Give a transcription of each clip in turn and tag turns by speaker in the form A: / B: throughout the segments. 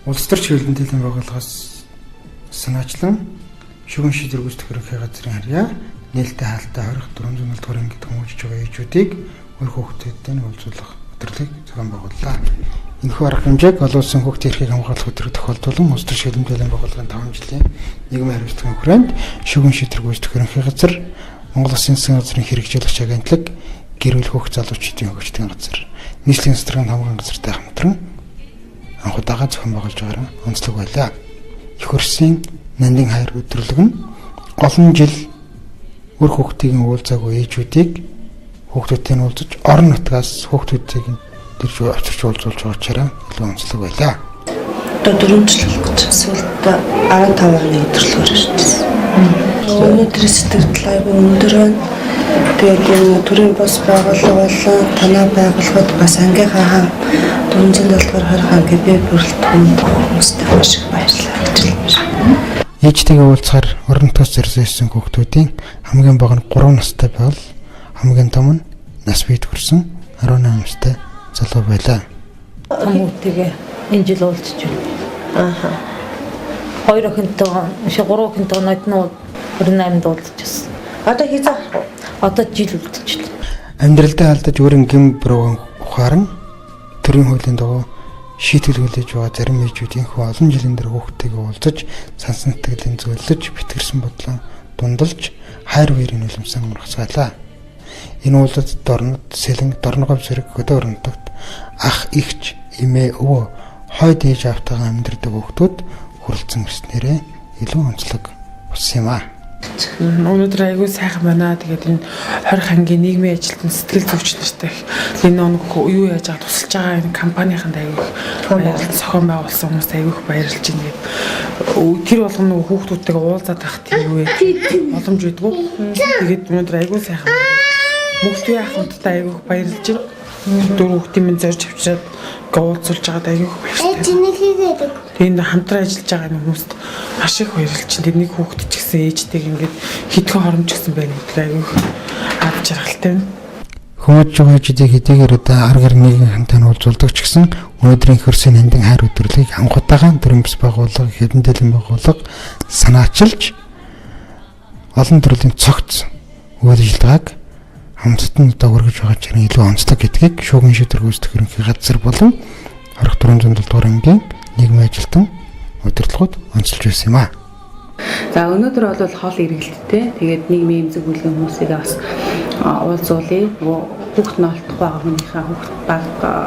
A: Улс төр чиглэлийн төлөв байгууллагаас санаачлан шүүгэн шийдвэр гүйцэтгэх ерөнхий газрын харьяа нээлттэй хаалттай 2407 дугаар ангид хүмүүжиж байгаа ээжүүдийг үр хүүхдүүдтэй нь уулзуулах өдөрлөгийг зохион байгууллаа. Энэхүү арга хэмжээг олон улсын хүүхдийн эрхийг хамгаалах өдрийг тохиолдуулан улс төр чиглэлийн төлөв байгууллагын 5 жилийн нийгмийн хариуцлагын хүрээнд шүүгэн шийдвэр гүйцэтгэх ерөнхий газар, Монгол Улсын засгийн газрын хэрэгжүүлэгч агентлаг, гэр бүл хүүхд залуучдын хөгжлийн газар, нийслэлийн засгийн хамгааллын газартай хамтран анх удаага зохион байгуулж байгаараа онцлог байлаа. Их хөрсийн нандин хайр өдөрлөг нь олон жил үр хүүхдийн уулзаагүй ээжүүдийг хүүхдүүдтэй нь уулзаж орон нутгаас хүүхдүүдийг дэрж авчирч уулзуулж байгаа учраас илүү онцлог байлаа.
B: Одоо 4 жил болох гэж сүүлд 15 оны өдөрлөгөөр ирчихсэн. Өнөөдрийн сэтгэл айгүй өндөр байна. Тэгээд энэ төрийн бус байгууллага болон танай байгууллагад бас ангийнхаа 407 дугаар 20 анги бие бүрэлдэхүүнд хүмүүстэй маш их баярлалаа гэж хэлмээр.
A: Ээжтэйгээ уулзахаар орон нутгаас ирсэн хүүхдүүдийн хамгийн бага нь 3 настай байвал хамгийн том нь нас биед хүрсэн 18 настай залуу байлаа.
C: Том хүүтэйгээ энэ жил уулзч байна.
B: Ааха.
C: Хоёр охинтойгоо, гурван охинтойгоо нодны 28-нд уулзчихсан.
B: Одоо хизээ авах уу?
C: Одоо жил үлдчихлээ.
A: Амьдралдаа алдаж өөрийн гэм бурууг ухааран төрийн хуулийн дагуу шийтгэл хүлээж байгаа зарим ээжүүдийн хөө олон жилийн дараа хүүхдтэйгээ уулзаж сансан сэтгэлийн зөөлөж бэтгэрсэн бодлоо дундалж хайр үерийн нулимсан ургацгаалаа. Энэ уулзалт Дорнод, Сэлэнг, Дорногов зэрэг хөдөө орон нутагт ах, эгч, эмээ, өвөө, хойд ээж аавтайгаа амьдардаг хүүхдүүд хүрэлцэн ирснээрээ илүү онцлог болсон юм аа.
D: Өнөөдөр айгүй сайхан байна. Тэгээд энэ 20 ангийн нийгмийн ажилтан сэтгэл зүйч нартай их энэ нэг юу яаж байгаа тусалж байгаа энэ компанийнханд айгүй их баярлалаа. Зохион байгуулсан хүмүүст айгүй их баярлж байна. Тэгээд тэр болгоно нөгөө хүүхдүүдтэйгээ уулзаад байх тийм юу вэ? Боломж байдгүй. Тэгээд өнөөдөр айгүй сайхан байна. Мөхтөө ахмадтай айгүй их баярлж байна. Дөрөв хүүхдийн минь зорж авчираад уулзуулж байгаад айгүй их баяртай. Тэгээд хамтран ажиллаж байгаа хүмүүст маш их баярлж байна. Тэр нэг хүүхэд ч гэсэн ээжтэйг ингээд хитгэн хоромж гисэн байна гэдэг айгүй их ад жаргалтай байна.
A: Хүмүүж байгаа ээжүүдийг хэдийгээр одоо ар гэр нийгмийнхэнтэй нь уулзуулдаг ч гэсэн өнөөдрийн хөрсийн нандин хайр өдөрлөгийг анх удаага төрийн бус байгууллага, хэдэн дэлгэн байгууллага санаачилж олон төрлийн цогц үйл ажиллагааг хамтд нь одоо өргөж байгаа чинь илүү онцлог гэдгийг шүүгэн шийдвэр гүйцэтгэх ерөнхий газар болон 2407 дугаар ангийн нийгмийн ажилтан удирдлагууд онцолж байсан юм аа.
E: За өнөөдөр бол хол эргэлттэй. Тэгээд нийгмийн эмзэг бүлгийн хүмүүсийг бас уулзуулъя. Хүүхд нь олдохгүй байгаа хүнийхээ хүүхд баг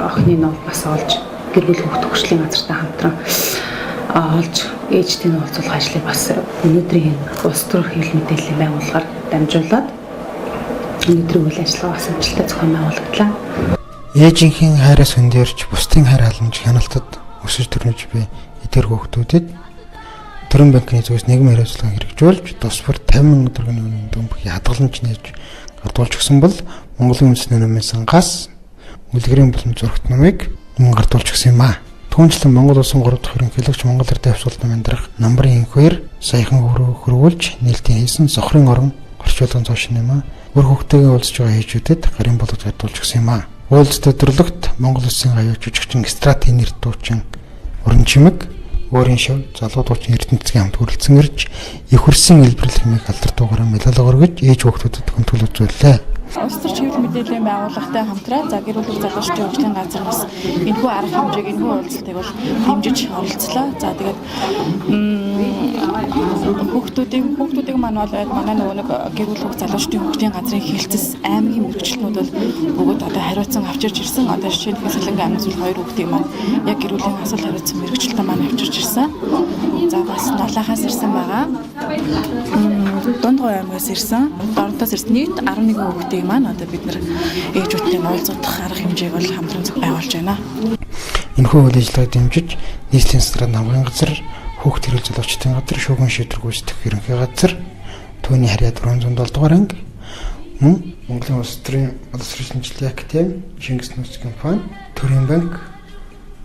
E: охины нь бас олж гэр бүл хүүхд хөгжлийн газартай хамтран олж ээжтэй нь уулзуулах ажлыг бас өнөөдрийн улс төр хэвлэл мэдээллийн байгууллагаар дамжуулаад өнөөдрийн үйл ажиллагаа бас амжилттай зохион байгуулагдлаа.
A: Ээжийнхээ хайраас хөндөрч бусдын хайр халамж хяналтад өсөж төрнөж буй эдгээр хүүхдүүдэд Төрийн банкны зүгээс нийгмийн хариуцлагыг хэрэгжүүлж тус бүр 50 мянган төгрөгийн үнэ дүн бүхий хадгаламж нээж гардуулж өгсөн бол Монголын үндэсний намын сангаас үлгэрийн болон зурагт номыг мөн гардуулж өгсөн юм аа. Түүнчлэн Монгол улсын 3 дахь ерөнхийлөгч Монгол Эрдэнэ Явсуулт намын дарга Намрын инхээр саяхан хөрвүүлж нээлтийн хийсэн сохрын орон орчуулгын цоо шинэ юм аа. Үр хүүхдтэйгээ уулзж байгаа ээжүүдэд гарын болгож гардуулж өгсөн юм аа. Уулзалт өдөрлөгт Монгол Улсын гаяа жүжигчин Страт нэр дуучин Уран чимэг өөрийн шив залуу дуучин Эрдэнэцгийн хамт хүрэлцэн ирж их хөрсийн илбэрлэх хэмээх алдар дуугараа медаль өргөж ээж хүүхдүүдэд хүндэтгэл үзүүллээ.
F: Улс төр чиглэл мэдээллийн байгууллагатай хамтран за гэр бүлийн залуучдын хөгжлийн газар бас энэхүү арга хэмжээг энэхүү уулзалтыг бол дэмжиж оролцлоо. За тэгээд хүүхдүүдийг маань бол манай нөгөө нэг гэр бүл хүүхд залуучдын хөгжлийн газрын хэлцэс аймгийн мэргэжилтнүүд бол бүгд одоо хариуцсан авчирч ирсэн. Одоо жишээлбэл Сэлэнгэ аймгийн зүйл хоёр хүүхдийг маань яг гэр бүлийн асуулт хариуцсан мэргэжилтэн маань авчирч ирсэн. За бас Налахаас ирсэн байгаа. Дундгой аймгаас ирсэн. Дорнотоос ирсэн. Нийт 11 хүүхдийг маань одоо бид нар ээжүүдтэй уулзах арга хэмжээг бол хамтран байгуулж байна.
A: Энэхүү үйл ажиллагааг дэмжиж нийслэлийн засгийн намгын газар, хүүхд хэрүүл залуучдын газар, шүүгэн шийдвэр гүйцэтгэх ерөнхий газар, түүний харьяа 407 дугаар анги, мөн Монголын улс төрийн боловсролын шинжилгээ академи, Чингис нөөц компани, Төрийн банк,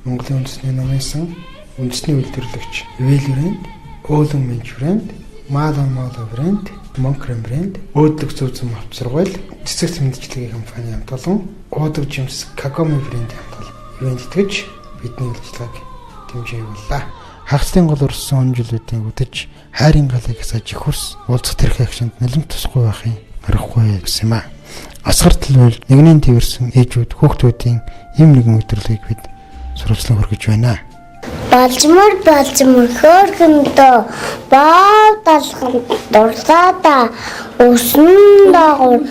A: Монголын үндэсний намын сан, үндэсний үйлдвэрлэгч Вэл брэнд, Өөлөн Менж брэнд, Мала Мала брэнд, Монкрен брэнд, Өөдлөг зөв зам авцаргуйл, Цэцэг мэдчилгээний компани хамт олон, Уудаг жимс Кагоми брендийн хамт олон ивент итгэж бидний үйлчлэгийг дэмжин явууллаа. Хагалын гол өрсөн он жилүүдийн үдэж хайрын галыг асааж их хөрс уулзах тэрх агшинд налим тусгүй байхын аргагүй гэсэн юм а. Асгар төлөөл нэгнийн тэрсэн ээжүүд хүүхдүүдийн ийм нэгэн мэдрэлгийг бид сурвалжлан хүргэж байна.
G: Болжмор болжмор хөөрхөндөө боо далган дурсаада өсөн дагуур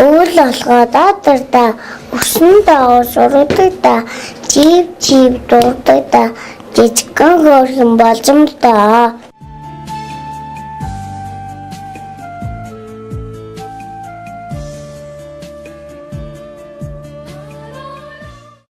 G: өвөл болгоод адарда өсөн дагуур сурдаг да чип чип дурдаг да жижигхэн хөөрхөн болжмор доо.